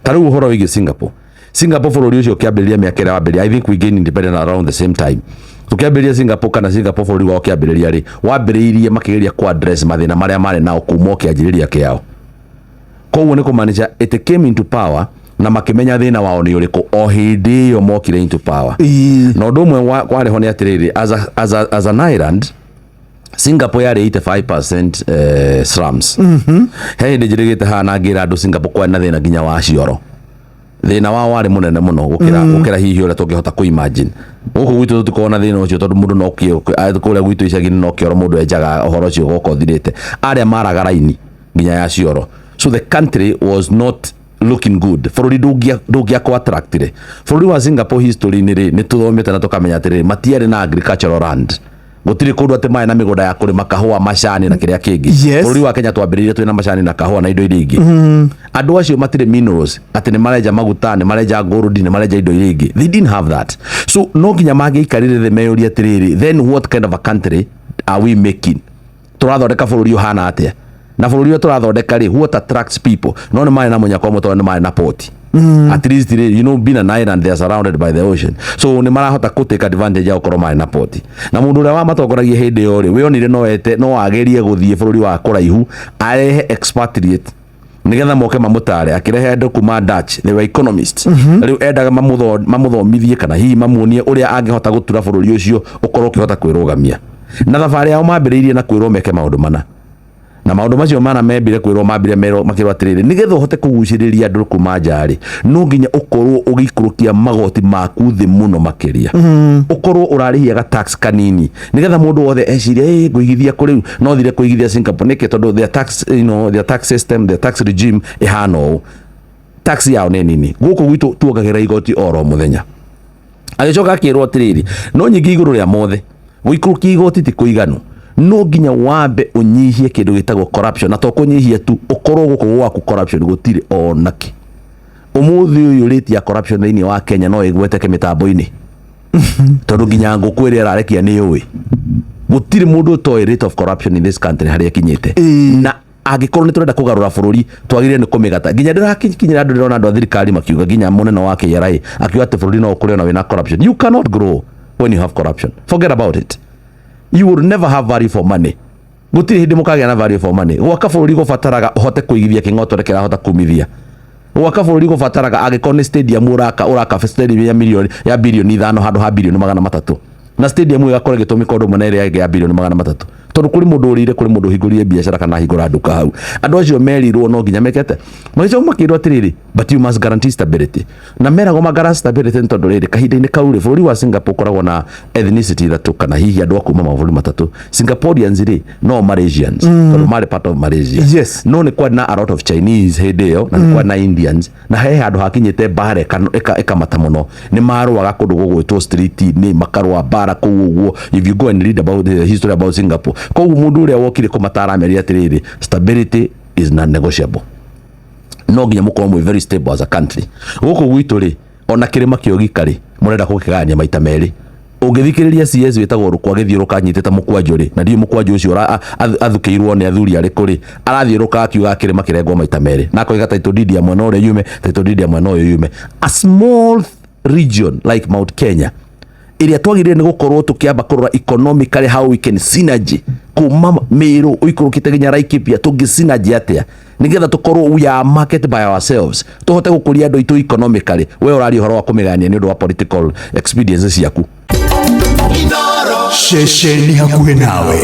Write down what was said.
Ta rĩu ũhoro wĩgiĩ Singapore, Singapore bũrũri ũcio ũkĩambĩrĩria mĩaka ĩrĩa wambĩrĩria, I think we gained independence around the same time tũkĩambĩrĩria Singapore, kana Singapore bũrũri wao ũkĩambĩrĩria rĩ, wambĩrĩirie makĩgeria ku address mathĩna marĩa marĩ nao kuma o kĩanjĩrĩria kĩao. Koguo nĩ kũmaanisha it came into power na makĩmenya thĩna wao nĩ ũrĩkũ o hĩndĩ ĩyo mokire into power. Na ũndũ ũmwe warĩ ho nĩ atĩrĩrĩ, as an island, Singapore yarĩ 85% slums. He hĩndĩ njĩrĩgĩte haha na ngĩra andũ Singapore kwarĩ na thĩna nginya wa cioro. Thĩna wao warĩ mũnene mũno gũkĩra hihi ũrĩa tũngĩhota kũ imagine. Gũkũ gwitũ tũtikoragwo na thĩna ũcio tondũ mũndũ no kũrĩa gwitũ icagi-inĩ no kĩoro mũndũ enjaga, ũhoro ũcio ũgoka ũthirĩte. Arĩa maraga raini nginya ya cioro, so the country was not looking good. Bũrũri ndũngĩakũ attractire. Bũrũri wa Singapore history-inĩ rĩ, nĩ tũthomete na tũkamenya atĩrĩrĩ, matiarĩ na agricultural land, gũtirĩ kũndũ atĩ marĩ na mĩgũnda ya kũrĩma kahũa, macani na kĩrĩa kĩngĩ. Bũrũri wa Kenya twambĩrĩirie twĩna macani na kahũa na indo iria ingĩ. Andũ acio matirĩ minerals, atĩ nĩ marenja maguta, nĩ marenja gold, nĩ marenja indo iria ingĩ. They didn't have that, so no nginya mangĩikarire thĩ meyũrie atĩrĩrĩ, then what kind of a country are we making? Tũrathondeka bũrũri ũhana atĩa? Na bũrũri ũrĩa tũrathondeka rĩ, what attracts people? No nĩ marĩ na mũnyaka ũmwe tondũ nĩ marĩ na port. At least rĩ, being an island, they are surrounded by the ocean, so nĩ marahota kũ take advantage ya gũkorwo marĩ na port. Na mũndũ ũrĩa wamatongoragia hĩndĩ ĩyo rĩ, wĩonire no ete no agerie gũthiĩ bũrũri wa kũraihu arehe expatriate nigetha moke mamũtare. Akĩrehe andũ kuma Dutch, they were economists. Rĩu endaga mamũthomithie kana hihi mamuonie ũrĩa angĩhota gũtura bũrũri ũcio ũkorwo ũkĩhota kwĩrũgamia. Na thabarĩ yao mambĩrĩirie na kwĩrwo meke maũndũ mana, na maũndũ macio mana membire kwĩrwo, mambire merwo, makĩrwo atĩrĩrĩ, nĩgetha ũhote kũgucĩrĩria andũ kuma nja rĩ, no nginya ũkorwo ũgĩikũrũkia magoti maku thĩ mũno makĩria, ũkorwo ũrarĩhia ga tax kanini, nĩgetha mũndũ wothe ecirie, "Ĩ, ngũigithia kũ rĩu? No thire kũigithia Singapore nĩkĩ?" Tondũ their tax system, their tax regime ĩhana ũũ, tax yao nĩ nini. Gũkũ gwitũ tuongagĩrĩra igoti oro mũthenya. Agĩcoka akĩrwo atĩrĩrĩ, no nyingĩ igũrũ rĩa mothe, gũikũrũkia igoti ti kũiganu, no nginya wambe ũnyihie kĩndũ gĩtagwo corruption. Na to kũnyihia tu, ũkorwo gũkũ gwaku corruption gũtirĩ onakĩ. Ũmũthĩ ũyũ rate ya corruption thĩinĩ wa Kenya no ĩgweteke mĩtambo-inĩ, tondũ nginya ngũkũ ĩrĩa ĩrarekia nĩ yũĩ. Gũtirĩ mũndũ ũtoĩ rate of corruption in this country harĩa ĩkinyĩte. Na angĩkorwo nĩ tũrenda kũgarũra bũrũri, twagĩrĩire nĩ kũmĩgata. Nginya ndĩrakinyĩra andũ, ndĩrona andũ a thirikari makiuga, nginya mũnene wa KRA akiuga atĩ bũrũri no ũkũre ona wĩna corruption. You cannot grow when you have corruption. Forget about it. You will never have value for money. Gũtirĩ hĩndĩ mũkagĩa na value for money. Gwaka bũrũri gũbataraga ũhote kũigithia kĩng'otore kĩrahota kumithia. Gwaka bũrũri gũbataraga angĩkorwo nĩ stadium ũraka, ũraka stadium ya milioni, ya bilioni 5 handũ ha bilioni 300, na stadium ĩyo ĩgakorwo ĩgĩtũmĩka ũndũ ũmwe na ĩrĩa ĩngĩ ya bilioni 300, tondũ kũrĩ mũndũ ũrĩire, kũrĩ mũndũ ũhingũrire biacara kana ahingũra nduka hau. Andũ acio merirwo no nginya mekete, magĩcoka makĩrwo atĩrĩrĩ, but you must guarantee stability. Na meragwo ma guarantee stability nĩ tondũ rĩrĩ, kahinda-inĩ kau rĩ, bũrũri wa Singapore ũkoragwo na ethnicity ithatũ, kana hihi andũ a kuma mabũrũri matatũ. Singaporeans rĩ, no Malaysians, tondũ marĩ part of Malaysia. No nĩ kwarĩ na a lot of Chinese hĩndĩ ĩyo, na nĩ kwarĩ na Indians, na he handũ hakinyĩte mbara ĩkamata mũno. Nĩ marũaga kũndũ gũgwĩtwo street-inĩ, makarũa mbara kũu ũguo, if you go and read about the history about Singapore. Koguo mũndũ ũrĩa wokire kũmatara amerire atĩrĩrĩ, stability is non negotiable, no nginya mũkorwo mwĩ very stable as a country. Gũkũ gwitũ rĩ, ona kĩrĩma kĩogika rĩ, mũrenda gũkĩgayania maita merĩ. Ũngĩthikĩrĩria CS wĩtagwo Rũkũ agĩthiũrũka anyitĩte mũkwanjũ rĩ, na ndiũĩ mũkwanjũ ũcio athukĩirwo nĩ athuri arĩkũ rĩ, arathiũrũka akiuga kĩrĩma kĩrengwo maita merĩ, na akoiga title deed ya mwena ũrĩa yume, title deed ya mwena ũyũ yume. A small region like Mount Kenya, ĩrĩa twagĩrĩire nĩ gũkorwo tũkĩamba kũrora economically how we can synergy kuma Meru ũikũrũkĩte nginya Laikipia, tũngĩ synergy atĩa nĩgetha tũkorwo we are market by ourselves, tũhote gũkũria andũ aitũ economically. We ũraria ũhoro wa kũmĩgania nĩ ũndũ wa political expediences ciaku. Ceceni hakuhĩ nawe.